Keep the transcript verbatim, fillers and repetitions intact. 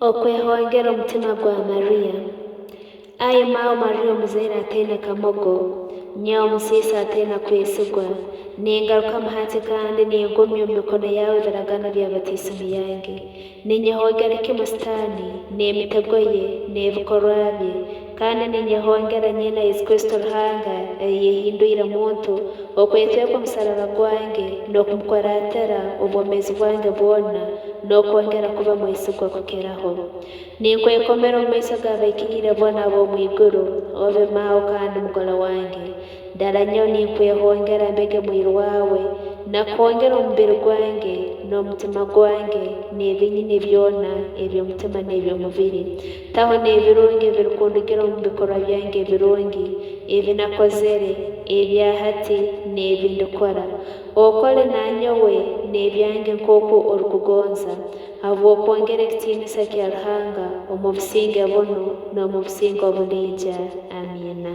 Okwehongera omutima gwa Mariya. Ai maawe Mariya, omuzaire ataina kamogo, nyowe omusiisi ataina kwesigwa, ningarukamu hati kandi ningumya omu mikono yaawe ebiragano bya batisimu yange. Ninyehongera kimu Sitaani n'emitego ye n'ebikorwa bye, kandi ninyehongera nyina Yesu Kristo Ruhanga, eyayehindwire muntu, okwetweka omusaraba gwange n'okumukuraatira obwomeezi bwange bwona, n'okwongera kuba mwesigwa kukiraho. Ninkwekomera omu maiso g'abaikiriire boona ab'omu iguru, obe maawe kandi mugole wange. Dara nyowe ninkwehongera mbege mwiru waawe, na kwongera omubiri gwange, n'omutima gwange, n'ebi nyine byona eby'omutima n'eby'omubiri. Taho n'ebirungi ebirukundugira omu bikorwa byange ebirungi, ebi nakozere, ebya hati, n'ebi ndikora. Okole na nyowe n'ebyange nk'oku orukugonza, habw'okwongera ekitiinisa kya Ruhanga omu businge bunu n'omu businge obuliija. Amiina.